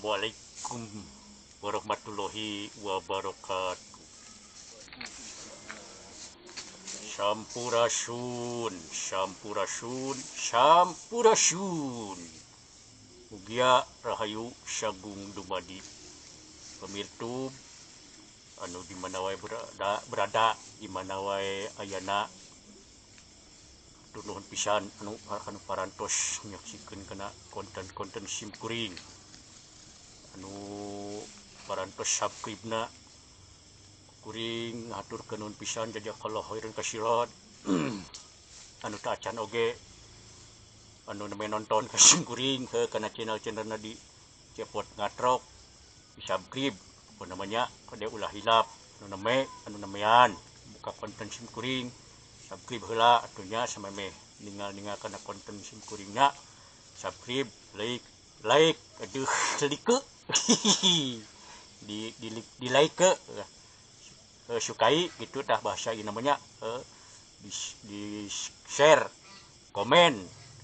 Assalamualaikum warahmatullahi wabarakatuh. Sampurasun, sampurasun, sampurasun. Mugia rahayu sagung dumadi. Pemirtub anu di mana wae berada di mana wae ayana, nuhun pisan anu anu parantos nyaksikeun kana konten-konten sim kuring, anu parantos subscribe-na kuring, ngahaturkeun nuhun pisan, jazakallahu khairan kasiran. Anu teu acan oge, anu nembe nonton ka sim kuring ke kana channel-channelna di Cepot Ngatrok, di subscribe apa namanya, kade ulah hilap. Anu nembe, anu nembean buka konten sim kuring, subscribe heula atuh nya, samemeh ningal-ningal kana konten sim kuringna. Subscribe, like, like, aduh, like, di like ke sukai gitu tah bahasa ini namanya, di share, komen,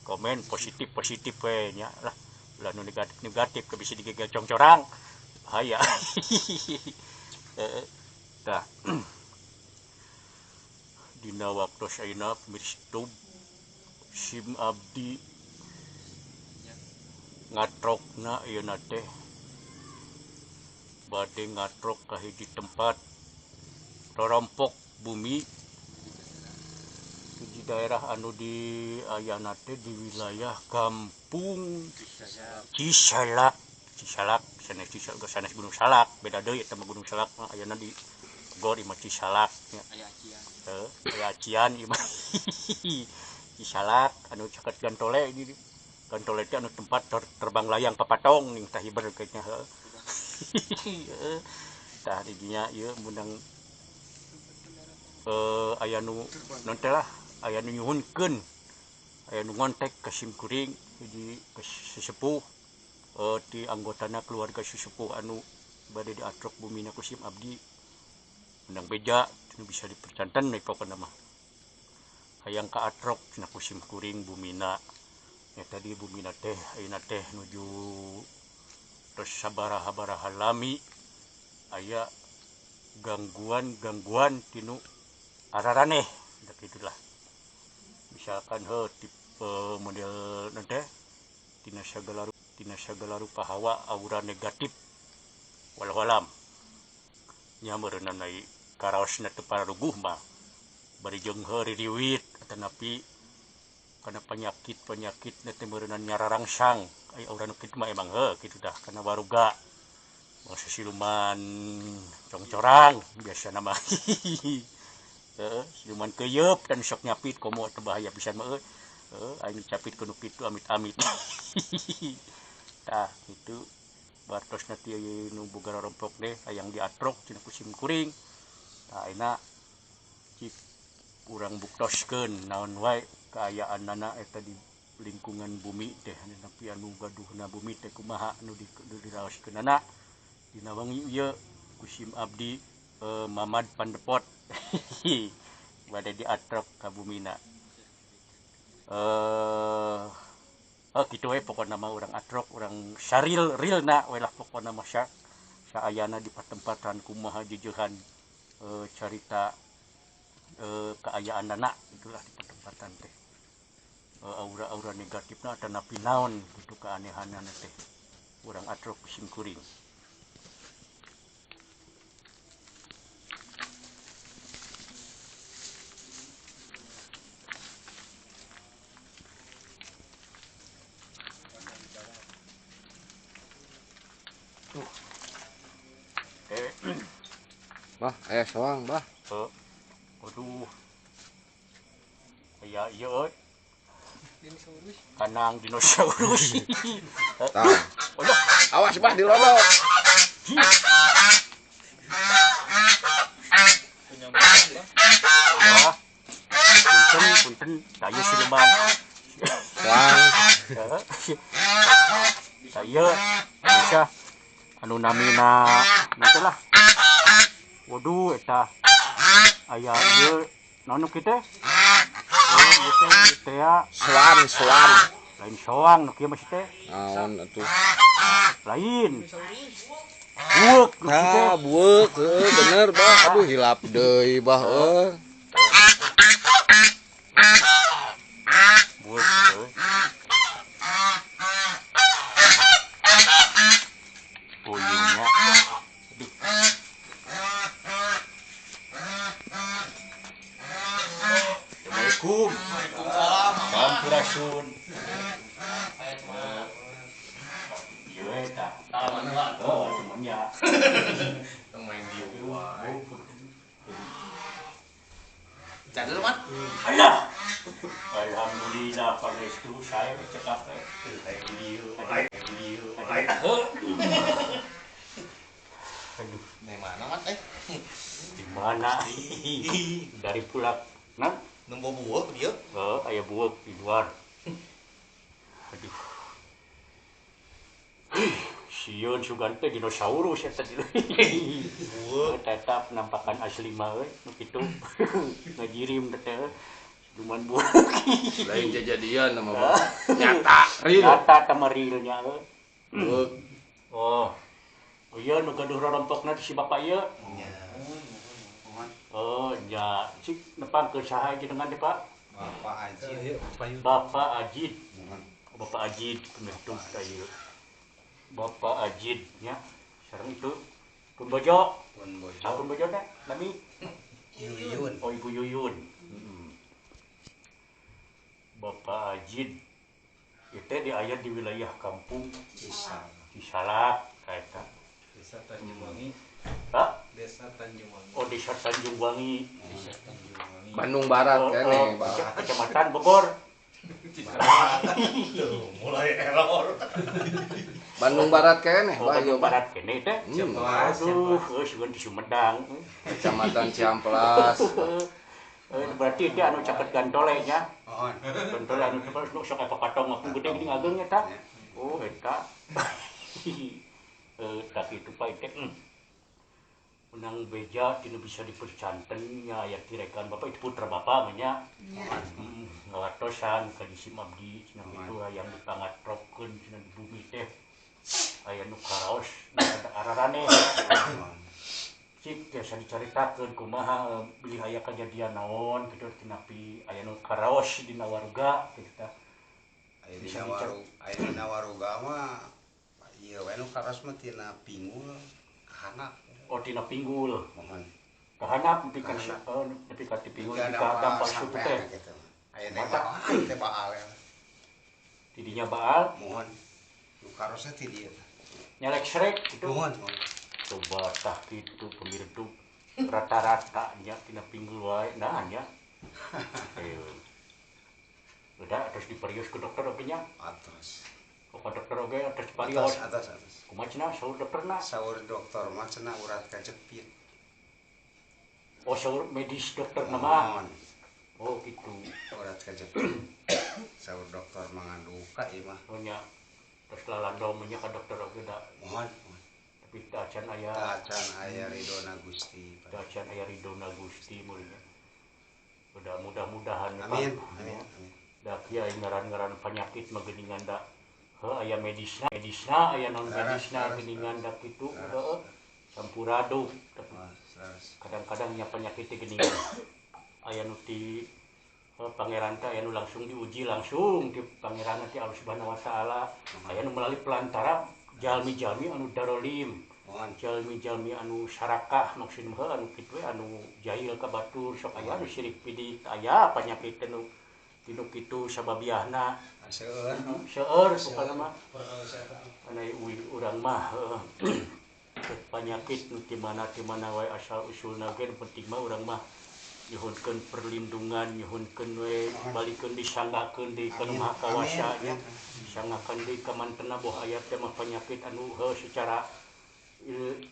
komen positif positif we nya lah, ulah nu negatif negatif ke bisa digegel congcorang, bahaya. Tah, dina waktu ayeuna, pemirsa tub, sim abdi ngatrokna ieu teh bade ngatrok ka hiji tempat rorompok bumi di daerah anu di ayana teh di wilayah Kampung Cisalak. Cisalak sanes Cisalak, sanes Gunung Salak, beda deui eta mah. Gunung Salak mah ayana di Bogor, ieu mah Cisalak nya. Aya acian. Heuh, aya acian ieu mah. Cisalak anu caket Gantole ini. Gantole teh anu tempat terbang layang papatong ning tah hiber kayaknya, heuh. Tah, di dinya ieu meunang aya nu naon teh lah, aya nu nyuhunkeun, aya nu ngontek ka sim kuring, hiji sesepuh ti anggotana keluarga sesepuh anu bade diatrok bumina ku sim abdi, menang beja nu bisa dipercanten we pokona mah, hayang kaatrok cenah ku sim kuring bumina. Nya tadi bumina teh ayeuna teh nuju tos sabaraha-baraha lami aya gangguan-gangguan tinu araraneh gitulah, misalkan heuh tipe model naon teh, tina sagala rupa hawa aura negatif. Wallahu alam nya, meureunna ai karaosna teu pararuguh mah bari jeung heuh ririwit atanapi kana penyakit-penyakit na teh meureunna nyararangsang. Ai aura nu kitu mah emang heuh kitu tah, kana baruga bangsa siluman congcorang biasana mah, heuh, siluman keuyeup dan sok nyapit komo teu, bahaya pisan mah euy. Heuh, aing dicapit ku nu kitu amit-amit. Tah, kitu bartosna ti nu boga rorompok teh hayang diatrok cenah ku sim kuring. Tah, ayeuna cik urang buktoskeun naon wae kaayaanana eta di lingkungan bumi teh, nepi anu gaduhna bumi teh kumaha anu di diraoskeunana dina wengi ieu ku sim abdi, Mamad Pandepot bade diatrok ka bumina. Oh, kitu we pokona mah, urang atrok, urang saril rilna we lah pokona mah, saayana di patempatan kumaha jeujehan carita kaayaanana itulah di patempatan teh, aura-aura negatifna atanapi naon gitu keanehanana teh, urang atrok ku sim kuring. Tuh. Bah, aya soang, bah. Aduh. Aya ieu euy. Dinosaurus. Kanang dinosaurus. Tah. Aduh. Awas, bah, dilodok. Punya motor, bah. Wah. Punten, punten, saya siluman. Soang. Saya bisa anu namina nanti lah. Waduh, eta aya ieu naon nu kitu? Oh, ieu teh ieu teh ya. Soan, soan. Lain soang nu kieu mah teh. Naon atuh? Lain. Bueuk nu kieu teh. Ah, bueuk heuh bener bah. Aduh hilap deui bah euy. Bueuk euy. Oh iya nya. Aduh. Assalamualaikum. Waalaikumsalam. Sampurasun. Iya eta. Oh, temennya. Main di wae. Jadul mat. Alah. Alhamdulillah pangestu saya cekap teh. Aduh, Dari mana mat eh? di mana? Dari pulak. Nah, Nembo bueuk dieu. oh, aya bueuk di luar. Aduh. Sieun sugan teh dinosaurus eta teh. Bueuk. Tetap penampakan asli mah euy nu kitu. Ngajirim teh cuman bueuk. Lain jajadian nama bah. Nyata real. Nyata tama realnya euy. Bueuk. Oh. Oh iya nu gaduh rorompokna teh si bapak ieu. Nya. Oh, nya cik nepang ke saha jenengan teh Pak? Bapak Ajid. Bapak Ajid. Bapak Ajid kumaha teh ieu. Bapak Ajid nya. Sareng itu Pun Bojo. Pun Bojo. Pun Bojo teh nami Yuyun. Oh, Ibu Yuyun. Bapak Ajid itu di aya di wilayah kampung Cisalak. Cisalak kaeta. Desa Tanjung Wangi. Hah? Desa Tanjung Wangi. Oh, Desa Tanjung Wangi. Desa Tanjung Wangi. Bandung Barat Oh, kene, oh, bah. Kecamatan Bogor. Tuh, mulai error. Bandung Barat kene, Oh, bah ieu Bandung bah. Barat kene teh. Hmm. Aduh, euy sugan di Sumedang. Kecamatan Ciamplas. Berarti dia anu caket gantole nya. Mohon. Gantole anu teh nu sok aya papatong ngapung gede geuning ageng eta. Oh, eta. Tak kitu Pak teh. Menang beja tinu bisa dipercanten nya aya tirekan bapak itu putra bapak mah nya. Ngawatosan ka disim abdi cenah kitu hayang dipangatrokeun cenah di bumi teh. Aya nu karaos ada ararane. Cik biasa dicaritakeun kumaha bilih aya kajadian naon kitu tinapi aya nu karaos dina warga kitu tah. Aya dina warung, aya dina waruga mah ieu we nu karaos mah tina pinggul kahanap. Oh, tina pinggul. Mohon. Kahanap nepi ka nepi ka ti pinggul nepi ka dampak suku teh. Gitu. Aya teh baal teh baal. Tidinya baal. Mohon. Nu karaosna ti dieu. Nyalek srek kitu. Mohon, mohon. Coba tah kitu pemirtu rata-rata nya tina pinggul wae nah nya. Udah terus diperios ke dokter oge nya. Atos. Oh, ka dokter oge terus diparios. Atos, atos, atos. Kumaha cenah saur dokterna? Saur dokter mah cenah urat kajepit. Oh, saur medis dokterna mah. Mohon. Oh, gitu. Urat kajepit. Saur dokter mah nganduka ieu mah. Oh nya. Terus lalandom nya ka dokter oge da. Mohon, mohon. Tapi teu acan aya. Teu acan aya ridona Gusti. Teu acan aya ridona Gusti mulia. Udah mudah-mudahan Amin, amin, amin. Da kieu ngaran-ngaran penyakit mah geuningan da heuh aya medisna, medisna aya non medisna geuningan da kitu heuh campuraduk. Kadang-kadang nya penyakit teh geuningan aya nu ti pangeran teh aya nu langsung diuji langsung ti pangeran teh Allah Subhanahu wa taala, aya nu melalui pelantara jalmi-jalmi anu darolim, jalmi-jalmi anu sarakah maksudna heuh anu kitu we anu jahil ka batur sok aya anu sirik pidik aya penyakit nu tinu kitu sababiahna seueur seueur pokona mah anu urang mah penyakit nu ti mana wae asal usulna ge penting mah urang mah nyuhunkeun perlindungan nyuhunkeun we balikeun disanggakeun deui ka Nu Maha Kawasa nya disanggakeun deui ka mantena boh aya teh mah penyakit anu heuh secara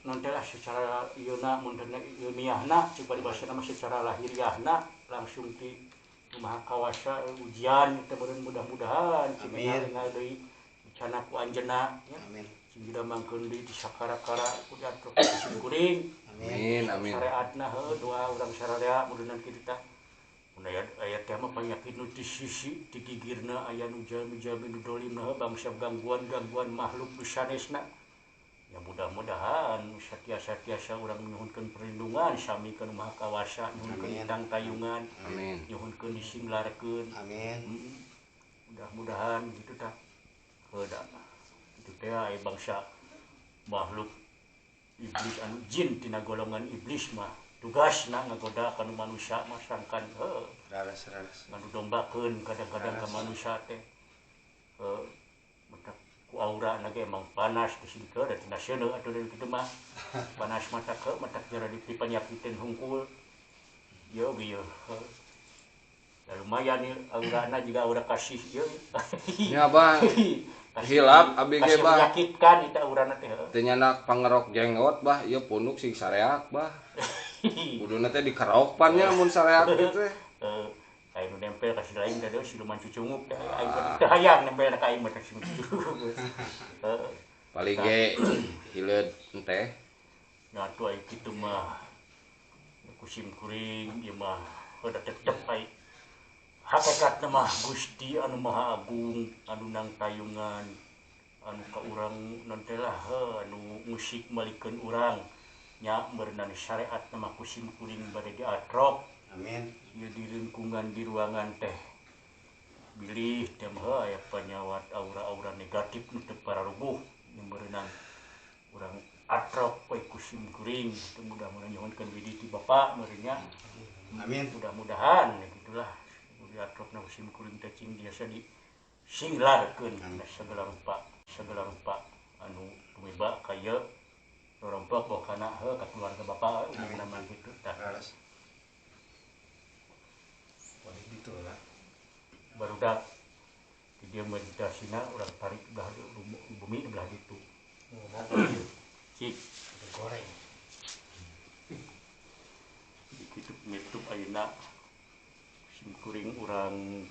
non teh lah secara ieuna mun teh ilmiahna cik paribasana mah secara lahiriahna langsung ti Nu Maha Kawasa ujian teh meureun mudah-mudahan cing ngal deui dicana ku anjeunna nya. Amin. Cing didamangkeun deui di sakara-kara ku diatur ku kuring. Amin, amin. Syariatna heuh doa urang sararea mudunan kitu tah. Mun aya teh mah panyakit nu ti sisi ti gigirna aya nu jalmi-jalmi nu dolimna bangsa gangguan-gangguan makhluk nu sanesna. Ya mudah-mudahan satiasa-tiasa urang nyuhunkeun perlindungan sami ka Nu Maha Kawasa, nyuhunkeun tangtayungan, amin, nyuhunkeun disinglarkeun, amin. Mudah-mudahan gitu tah. Heuda. Itu teh aya bangsa makhluk iblis anu jin tina golongan iblis mah tugasna ngagoda ka nu manusia mah sangkan heuh raras-raras ngadu dombakeun kadang-kadang ka manusia teh heuh matak ku aura na ge emang panas di sini da tina seuneu atuh dari kitu mah panas mata ke matak jara dipanyakiteun hungkul ieu ge ieu da lumayan ieu aurana juga aura kasih ieu nya Abah hilap abi ge bah menyakitkan eta aurana teh teu nyandak pangerok jenggot bah ieu punuk sing sareak bah kuduna teh dikerok pan nya mun sareak teh heuh aing nu nempel ka si lain teh siluman cucunguk teh aing teh hayang nempel ka aing mah teh siluman cucunguk heuh paling ge hileud teh nya atuh ai kitu mah kusim kuring ieu mah heuh tetep ai hakikatna mah Gusti anu Maha Agung anu nangtayungan anu ka urang non teh lah anu musik malikeun urang nya meureunan syariat mah kusim kuring bade diatrok amin ieu di lingkungan di ruangan teh bilih teh mah aya panyawat aura-aura negatif nu teu pararuguh meureunan urang atrok we kusim kuring teu mudah-mudahan nyuhunkeun widi ti Bapa meureun nya amin mudah-mudahan gitulah diatrok na kusim kuring teh cing biasa di singlarkeun na segala rupa anu tumiba ka ieu rorompok boh kana heuh ka keluarga Bapa umumna mah kitu tah raras boleh ditu lah barudak di dieu meditasina urang tarik belah bumi belah ditu cik goreng kitu ngetup ayeuna kuring urang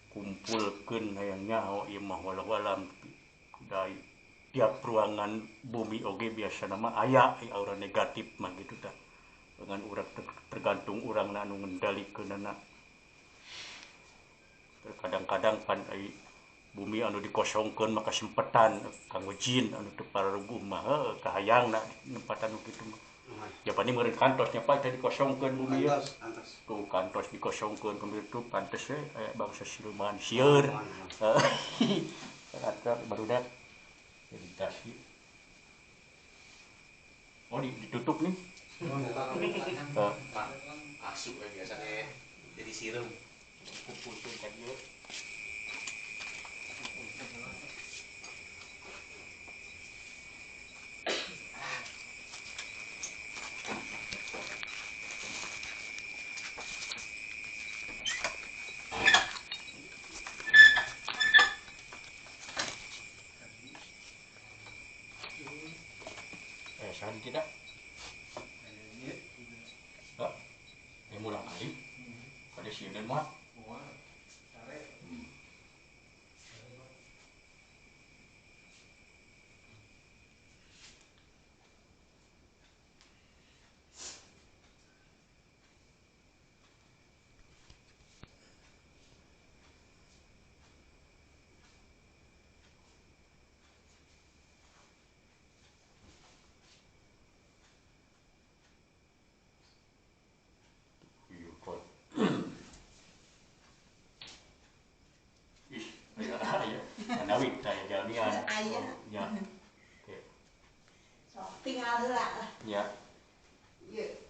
kumpulkeun hayang nyaho ieu mah walau-walam da tiap ruangan bumi oge biasana mah aya aura negatif mah gitu tah dengan urang tergantung urangna anu ngendalikeunana terkadang-kadang pan ai bumi anu dikosongkeun mah kasempetan kanggo jin anu teu pararuguh mah heuh kahayangna nempatan nu kitu mah ya paling meureun kantos nya pak teh dikosongkeun bumi ya tuh kantos dikosongkeun kumaha itu pantes we aya bangsa siluman sieur karakter barudak meditasi oh ditutup nih asup we biasanya jadi sireum kumpulkeun ka dieu. Tidak. Hah? Ini mulang kali. Pada sini mah. Anawi taya jamian. Aya. Ya. Oke. Sok tinggal heula. Ya. Ieu.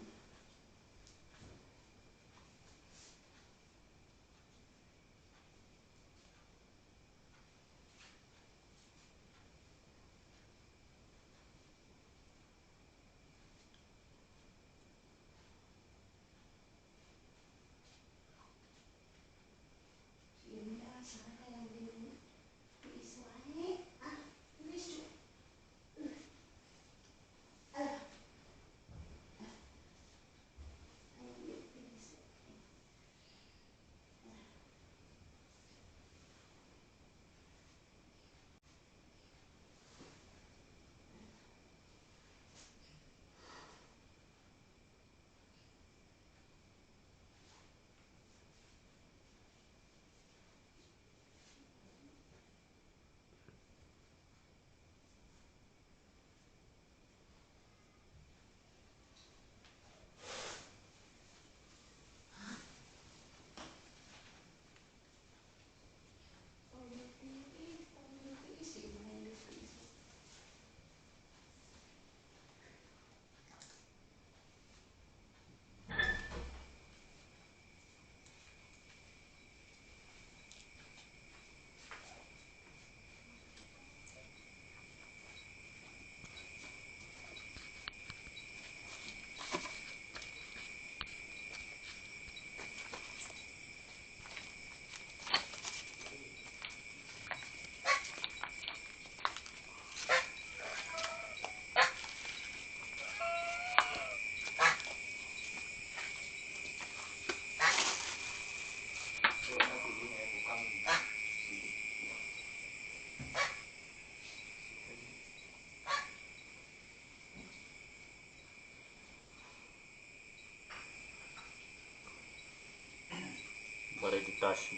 Komunitas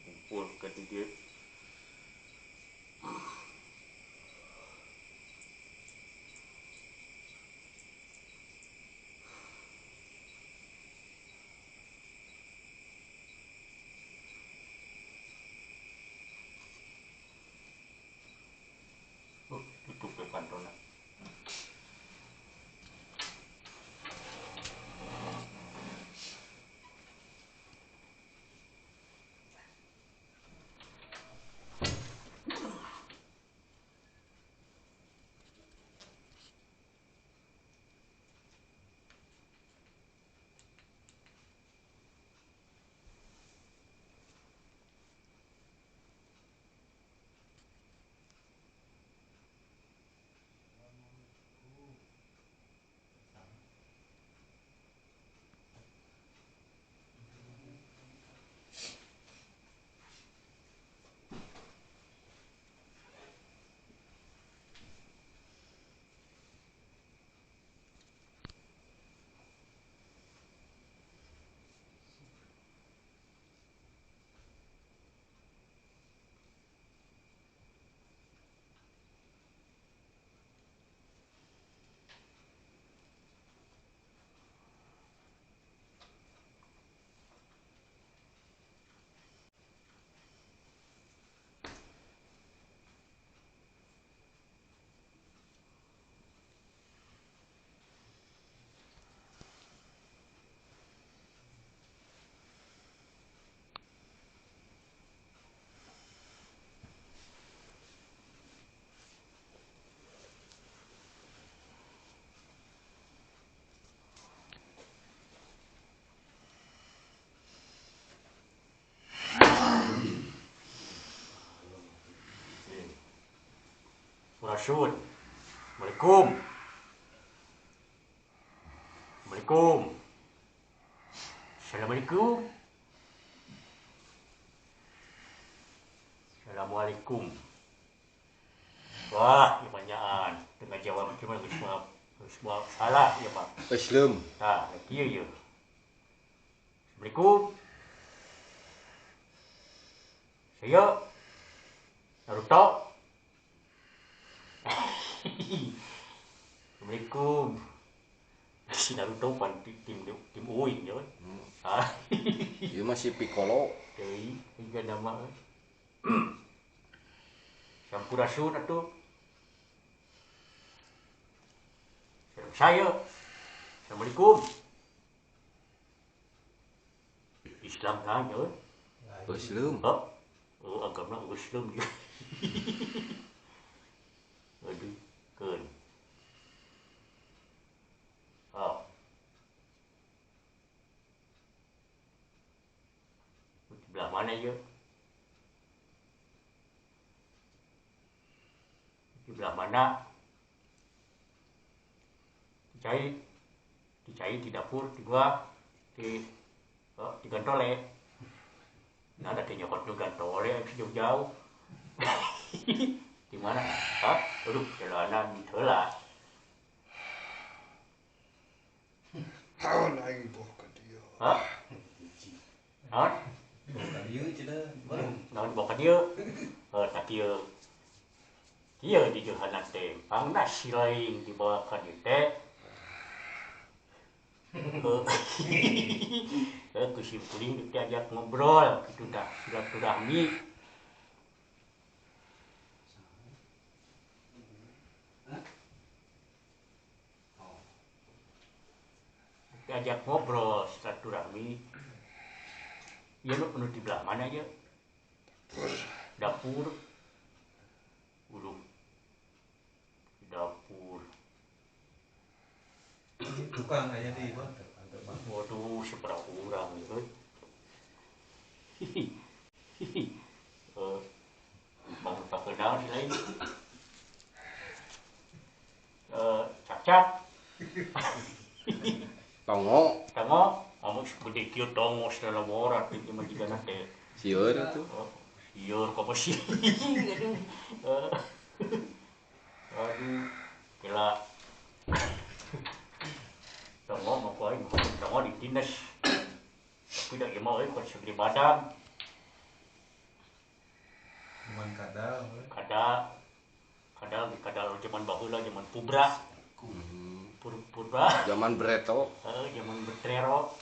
kumpul ke dieu. Tutup ke kantona. Rasul. Assalamualaikum. Assalamualaikum. Assalamualaikum. Assalamualaikum. Wah, pertanyaan tengah jawab cuma semua salah ya Pak. Islam. Nah, kieu ye. Assalamualaikum. Saya Naruto. Assalamualaikum. Si Naruto pan tim tim uing ya. Ieu mah si Piccolo. Deui hingga nama. Sampurasun atuh. Saya. Assalamualaikum. Islam kan ya. Islam. Oh, agama Islam ya. Aduh, keun. Oh. Belah mana ya? Di belah mana? Dicai, dicai di dapur, di gua, di di gantole. Nah, ada nyokot di gantole jauh-jauh. Di mana? Hah? Aduh, jalanan di heula. Naon aing boh ka dieu. Hah? Naon? Boh ka dieu cenah. Naon boh ka dieu? Heuh, tah kieu. Kieu di jeuhana teh, pangna si lain dibawa ka dieu teh. Heuh, ku si kuring diajak ngobrol kitu tah, silaturahmi. Diajak ngobrol silaturahmi. Ieu nu di belah mana ieu? Dapur. Dapur. Uluh. Di dapur. Tukang aya di mana? Waduh, seberapa urang ieu. Bang pakeunal si lain. Cacak. Tongo. Tongo, kamu gede kieu tongo segala borat ieu mah jigana teh. Sieur atuh. Sieur komo sih. Aduh, gila. Tongo mah ku aing tongo. Mau ditindas. Tapi dah ieu mah euy kuat segede badan. Cuman kadal. Kadal. Kadal kadal zaman baheula zaman pubra. Purba. Zaman breto. Heeh, zaman betrero.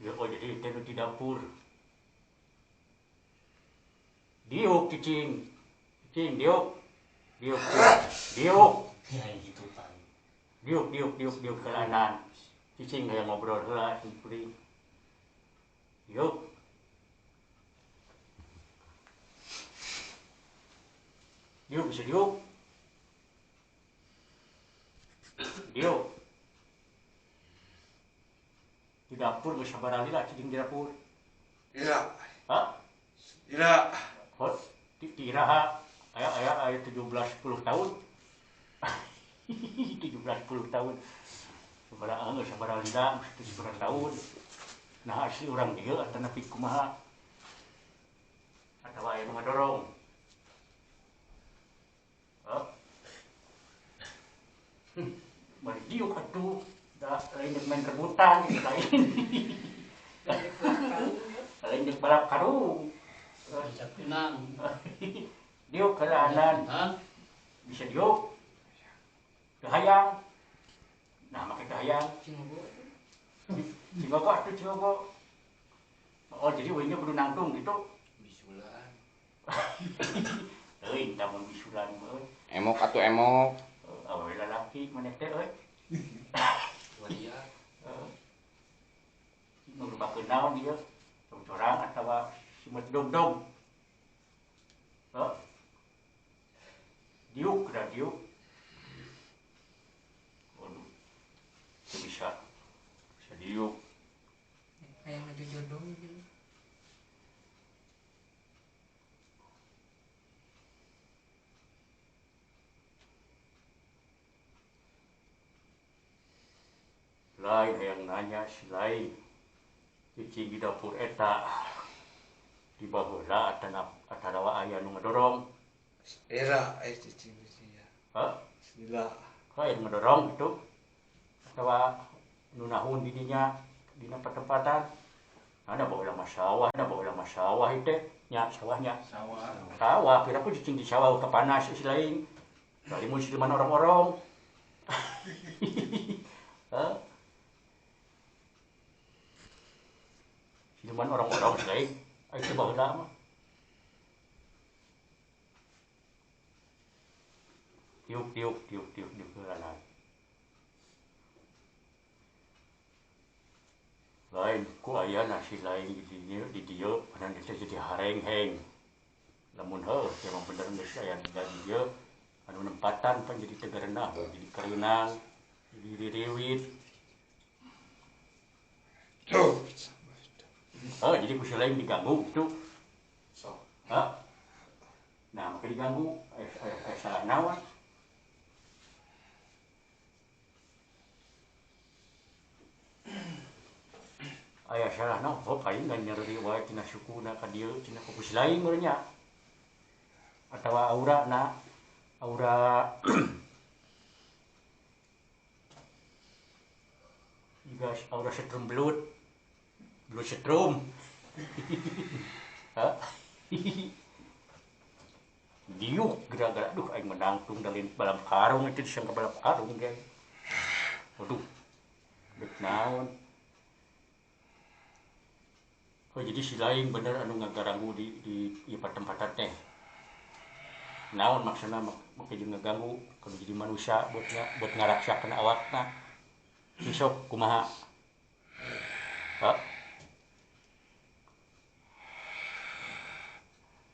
Ya, oh jadi itu di dapur. Diuk cicing. Cicing diuk. Diuk. Diuk. Ya gitu pan. Diuk diuk diuk diuk kelanan. Cicing kayak ngobrol heula kuring. Diuk. Diuk bisa diuk. Diuk. Di dapur geus sabar lila cicing di dapur. Ira. Hah? Ira. Hot di iraha aya aya aya 17 10 tahun. 17 10 tahun. Sabaraha geus sabaraha lila geus 17 tahun. Nah asli urang dieu atanapi kumaha? Atawa aya nu ngadorong. Hah? Bari diuk atuh. Dah lain jeung main rebutan lain. Lain jeung balap karung. Bisa pinang. Diuk kelanan. Bisa diuk. Kahayang. Nah, make kahayang. Cingogo atuh cingogo. Oh, jadi uingnya kudu nangtung gitu. Bisulan. Teuing tah mun bisulan mah euy. Emok atuh emok. Awewe lalaki maneh teh euy. Waria. Heeh. Ngrubakeun naon ieu? Corang atawa simet dog-dog. Heuh. Diuk dah diuk. Waduh. Teu bisa. Bisa diuk. Kayak ngadu jodoh gitu. Lain yang nanya si lain. Cicing di dapur eta. Di baheula atanawa aya nu ngadorong. Era cicing ya. Hah? Bismillah. Aya nu ngadorong gitu. Atawa nu nahun di dinya dina pertempatan. Ada baheula mah sawah, ada baheula mah sawah ieu teh. Nya sawahnya. Sawah. Sawah, pira ku cicing di sawah ka panas si lain. Kali mun siluman orong-orong. Hah? Siluman orang-orang lain, itu baheula mah. Tiup tiup tiup tiup tiup heula. Lain ku aya nasi lain di dieu di dieu padahal geus jadi harengheng. Lamun heuh emang bener geus aya di dieu anu nempatan pan jadi teu garenah, jadi kareunang, jadi ririwit. Oh, jadi ku si lain diganggu gitu. Hah? Nah, maka diganggu, salah naon. Aya salah naon, oh aing ngan nyeri wae tina sukuna ka dieu, tina ku si lain meureun nya. Atawa aura na, aura juga aura setrum belut. Belut setrum. Hah? Diuk gara-gara duh aing menangtung dari balap karung itu disangka balap karung ge. Waduh. Dek naon. Oh jadi si lain bener anu ngagaranggu di ieu patempatan teh. Naon maksudna make jeung ngaganggu kalau jadi manusia buat ngaraksakeun awakna. Sisok kumaha? Hah?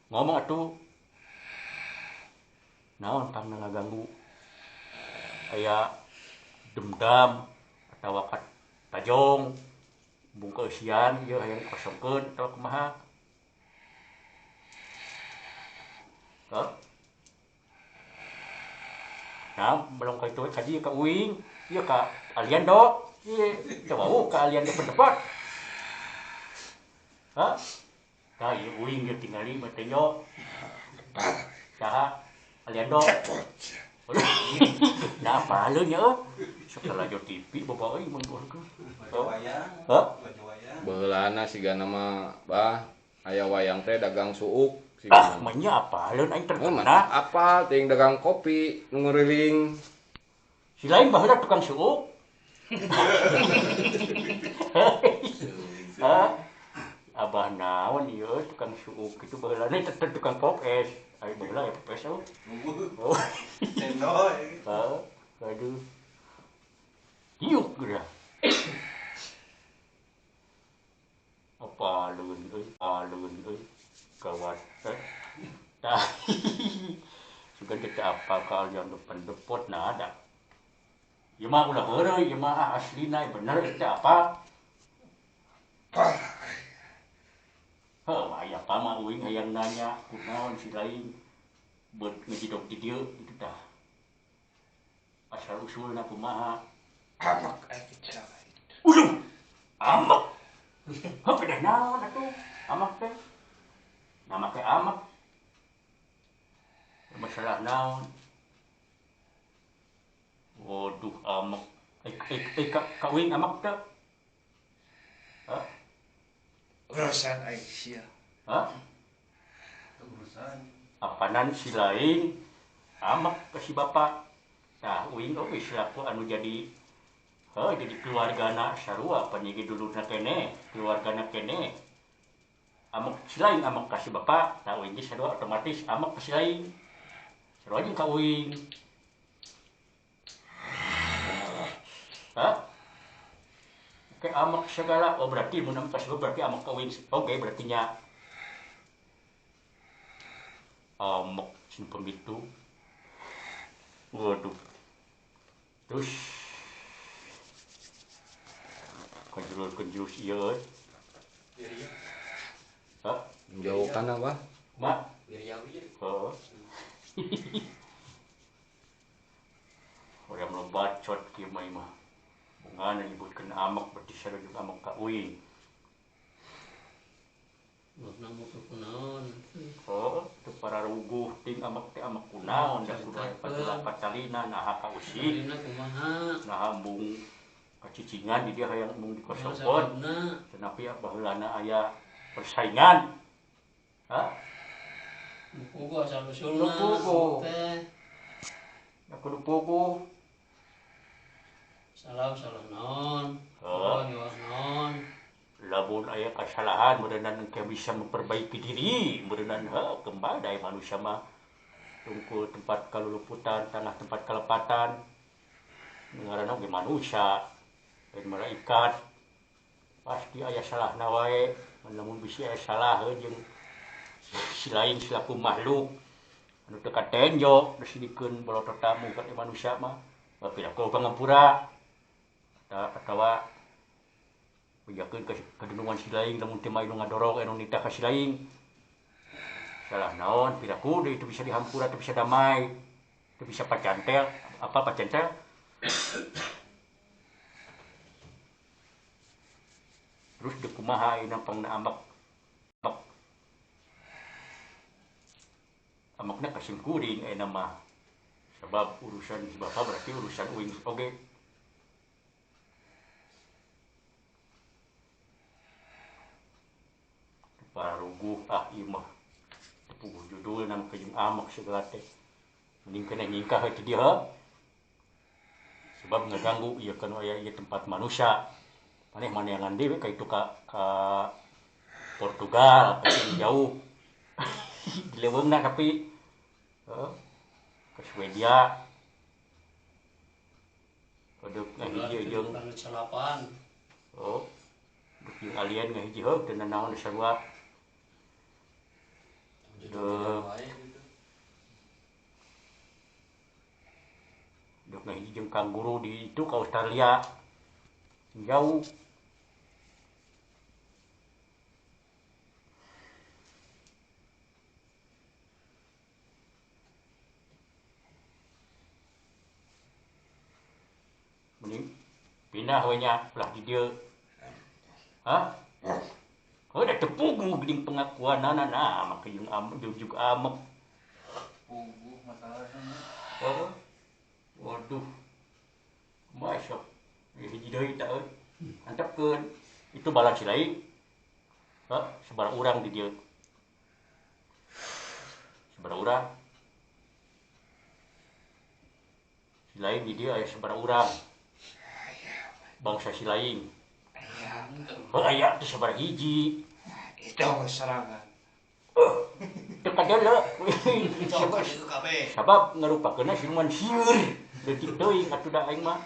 Ngomong atuh. Naon pangna ngaganggu? Aya dendam atawa tajong bungka eusian ieu hayang dikosongkeun atawa kumaha? Hah? Nah, belum ka itu ka dieu ka uing, ieu ka aliando, ieu teu wau ka aliando pendepat. Hah? Tah ieu uing ieu tingali mah teh nyo. Saha? Aliando. Nah, palu nya euy. Sok lalajo TV bapak euy mun keluarga. Wayang. Hah? Wayang. Baheulana sigana mah bah aya wayang teh dagang suuk Ah, sigana. manya apaleun aing Oh, terkenal. mantap apal ting dagang kopi nu nguriling. Si lain baheula tukang suuk. Hah? Abah naon ieu tukang suuk kitu baheulana tetep tukang pop es. Ayo baheula ya pop es oh. Oh. Cendol. Hah? Aduh. Hiuk geura. Apa leun euy? Leun euy. Gawat eh. Tah. Sugan teh apa ka yang depan depot nah ada. Ieu mah ulah heureuy, ieu mah aslina bener teh apa? Heuh, aya apa mah uing hayang nanya kunaon si lain beut ngejidok di dieu kitu tah. Asal usulna kumaha? Amak aing bicara itu. Uluh. Amak. Heuh, pedah naon atuh? Amak teh. Nama teh amak. Masalah naon? Waduh, amak. Ka uing amak teh. Hah? Urusan aing sia. Hah? Urusan. Apanan si lain amak ke si bapak. Tah uing oge selaku anu jadi heuh jadi keluargana sarua pan ieu dulurna keneh, keluargana keneh. Amak si lain amak ka si bapak, tah uing ge sarua otomatis amak ka si lain. Sarua jeung ka uing. Hah? Oke, amak segala. Oh, berarti mun amak ka si bapak berarti amak ka uing. Oke, berarti nya amak sin pemitu. Waduh. Terus kenjurus ieu euy. Hah? Jauh kana bah. Ma? Wirya-wir. Heeh. Hoream lo bacot kieu mah ieu mah. Bungana nyebutkeun amak berarti sarua jeung amak ka uing. Makna mau kunaon. Oh, teu pararuguh ting amak teh amak kunaon da kudu aya patula patalina naha ka usik. Salina kumaha? Naha embung kacicingan di dia hayang embung dikosongkeun. Sababna Tetapi baheulana aya persaingan. Hah? Puguh asal usulna. Puguh. Teh. Da kudu puguh. Salah salah naon? Oh. Salah naon? Lamun aya kasalahan meureunan engke bisa memperbaiki diri, meureunan heuh kembali aya manusia mah tungkul tempat kaluluputan, tanah tempat kalepatan. Ngaranna oge manusia, lain malaikat. Pasti aya salahna wae, lamun bisi aya salah heuh jeung si lain selaku makhluk anu teu katenjo disidikeun balotot tamu ka manusia mah. Piraku pangampura atawa bejakeun ka kadunungan si lain lamun teu mah anu ngadorong anu nitah ka si lain. Salah naon piraku deui teu bisa dihampura, teu bisa damai, teu bisa pacantel, apa pacantel? Terus deuk kumaha ayeuna pangna amak? Amak. Amakna ka simkuring ayeuna mah. Sebab urusan si bapak berarti urusan uing oge. Pararuguh ah ieu mah. Teu judul nama jeung amak segala teh. Mending kena nyingkah heuh ti dieu. Sebab ngaganggu ieu kan aya ieu tempat manusia. Maneh maneangan deui ka itu ka Portugal, ka jauh. Di leuweungna tapi heuh ke Swedia. Kudu ngahiji jeung Planet salapan. Oh. Dek jeung alien ngahiji heuh teu nanaon sarua. Dek ngahiji jeung kanguru di itu ka Australia. Jauh. Mending pindah we nya ulah di dieu. Hah? Oh, da teu puguh geuning pengakuanana nah make jeung amek jeung amek. Puguh masalahna. Oh. Waduh. Masya hiji deui tah euy. Antepkeun. Itu balad si lain. Heh, sabaraha urang di dieu. Sabaraha urang. Si lain di dieu aya sabaraha urang. Bangsa si lain. Heuh aya teh sabaraha hiji. Itu serangan. Teu kadele. Sabab ngarupakeunna siluman sieur. Leutik teuing atuh da aing mah.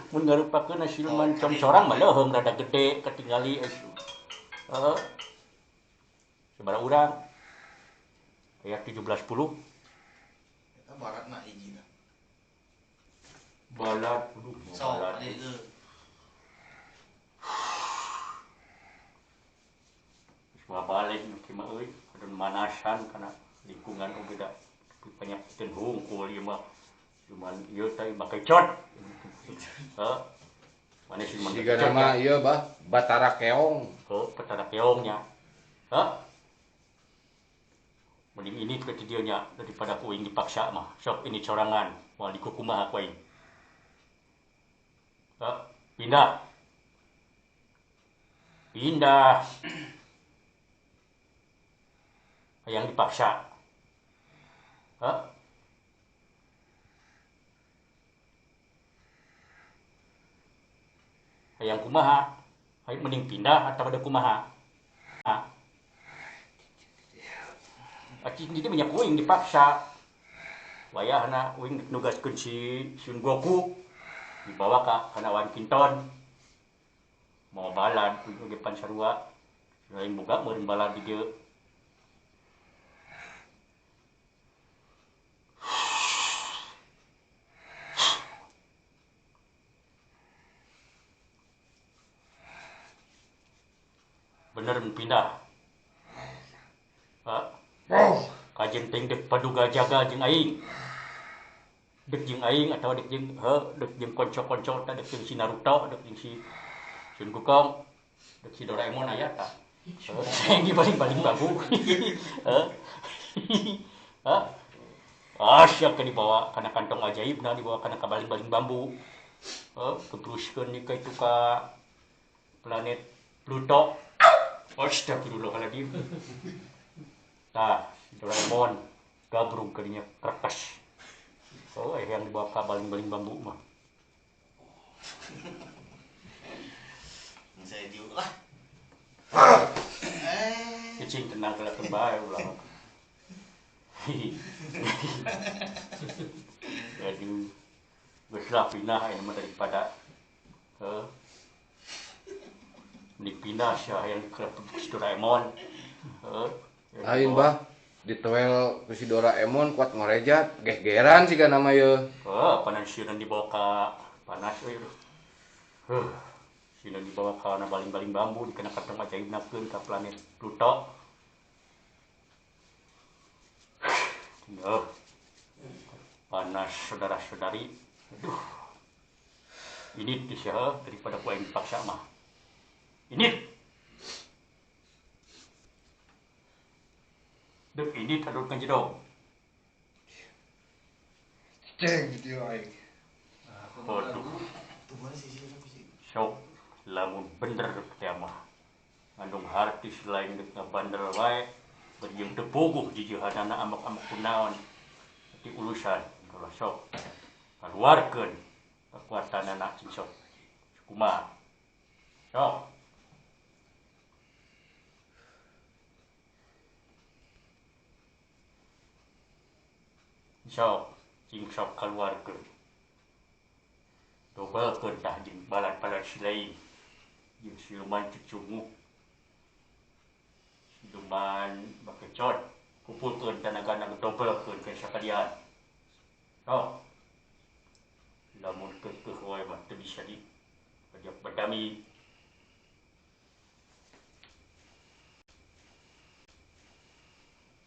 Mun ngarupakeunna siluman comcorang mah leuheung rada gede katingali. Heeh. Sabaraha urang? Aya 17 puluh. Eta baratna hijina. Balad, aduh, sok balad. Semua balik nu kieu mah euy, kudu manasan kana lingkungan oge da panyakiteun hungkul ieu mah. Cuman ieu teh make cot. Heuh. Mana siluman Siga nama ieu bah, Batara Keong. Heuh, Batara Keong nya. Heuh. Mending ini ke dieu nya daripada ku aing dipaksa mah. Sok ini corangan, moal dikukumaha ku aing. Heuh, pindah. Pindah. Yang dipaksa. Hah? Hayang kumaha? Hayang mending pindah atau ada kumaha? Hah? Acing jadi banyak uing dipaksa. Wayahna uing nugaskeun si Sun Goku dibawa ka kana Wan Kinton. Mau balad uing oge pan sarua. Lain boga meureun balad di dieu. Bener pindah. Ha? Kajen teuing dek paduga jaga jeung aing. Dek jeung aing atawa dek jeung heuh, dek jeung konco-konco teh dek jeung si Naruto, dek jeung si Sun Gokong, dek si Doraemon aya tah. Heuh, di baling-baling bambu. Heuh. Hah? Ah, sia ke dibawa kana kantong ajaib nah dibawa kana ka baling-baling bambu. Heuh, keteruskeun di ka itu ka planet Pluto. Astagfirullahaladzim. Tah, si Doraemon gabrug kadinya krekes. Oh, yang dibawa ka baling-baling bambu mah. Saya diuk lah. Cicing tenang kelakeun bae ulah. Jadi geus lah pindah aya mah daripada heuh. Mending pindah sia yang ke si Doraemon. Heuh. Lain bah, ditoel ku si Doraemon kuat ngorejat, gehgeran siga nama ieu. Heuh, panas sieun dibawa ka panas euy. Heuh. Sieun dibawa ka na baling-baling bambu dikena kantong ajaib nakeun ka planet Pluto. Duh. Panas saudara-saudari. Aduh. Ini teh sia daripada ku aing dipaksa mah. Ini. Dek ini tadul kan jedong. Ceng dieu aing. Aduh. Sok lamun bener teh mah. Ngandung harti selain dek ngabandel wae, berjeng teu puguh jijihanana amak-amak kunaon. Di urusan kalau sok keluarkeun kekuatanana cing sok. Kumaha? Sok. Sok cing sok keluarkeun. Dobelkeun tah jeung balad-balad si lain. Jeung siluman cucunguk. Siluman bakecot. Kumpulkeun tanagana dobelkeun ka sakalian. Sok. Lamun keukeuh wae mah teu bisa di pajak badami.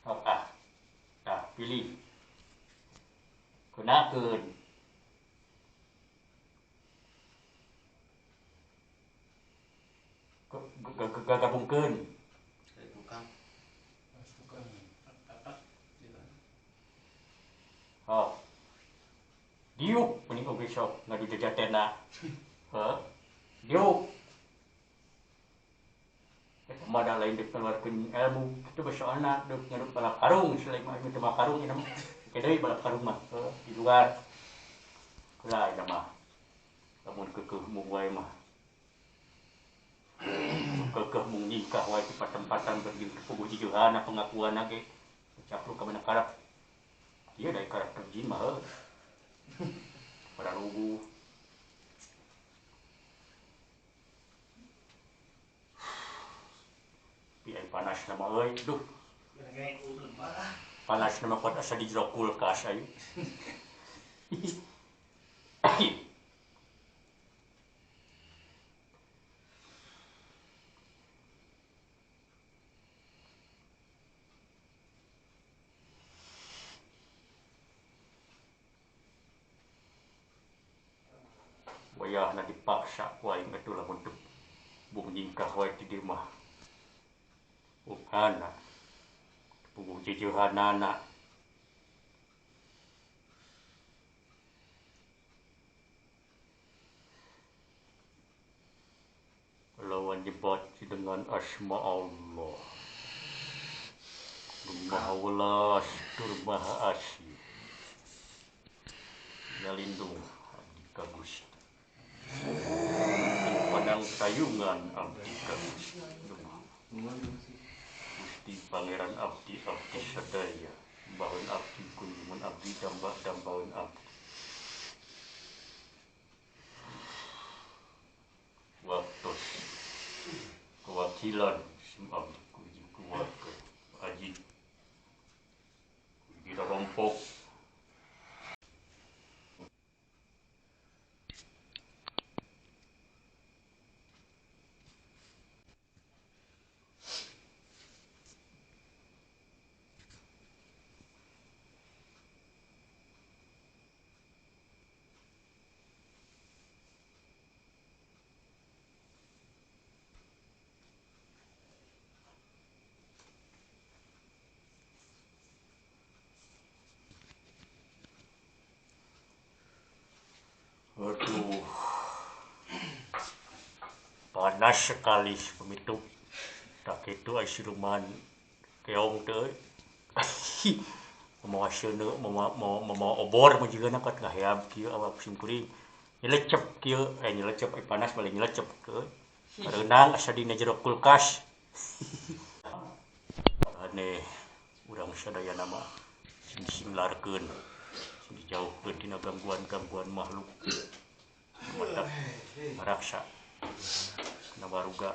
Sok ah. Tah pilih. Kenakeun. Gabungkeun. Tukang. Oh. Diuk mending aing oge sok ngadu jajatena. Heuh. Diuk. Eta mah da lain deuk ngaluarkeun ilmu, kitu bae soalna deuk ngadu balap karung selain mah aing teu mawa karung ieu mah. Ke deui balap karung mah, heuh, di luar. Lah ieu mah. Lamun keukeuh mung wae mah. Keukeuh mung nikah wae di patempatan berjing puguh jijuhana pengakuanna ge. Capluk ka mana karep. Ieu da karakter jin mah heuh. Pararuguh. Pi ai panas na mah euy, duh. Panas na mah kuat asa di jero kulkas aing. Wayahna dipaksa ku aing atuh lamun teu bung nyingkah wae ti dieu mah. Ukhana puguh jejeuhanana. Lawan dibaca dengan asma Allah. Maha welas tur maha asih. Nyalindung abdi ka Gusti. Padang tayungan abdi ka Gusti. Gusti Pangeran abdi abdi sadaya. Baheun abdi kunjungan abdi damba-dambaeun abdi. Waktos kewakilan sim abdi kuji keluarga aji kuji rompok. Aduh, panas sekali pemituk. Tak itu ai siluman keong teh. Mamawa seuneu, mamawa obor mah jigana kat ngaheab kieu awak sim kuring. Nyelecep kieu, nyelecep ai panas balik nyelecep kieu. Kareunang asa dina jero kulkas. Aneh, urang sadayana mah sing singlarkeun. Dijauhkeun tina gangguan-gangguan makhluk. Mata maraksa. Kana waruga.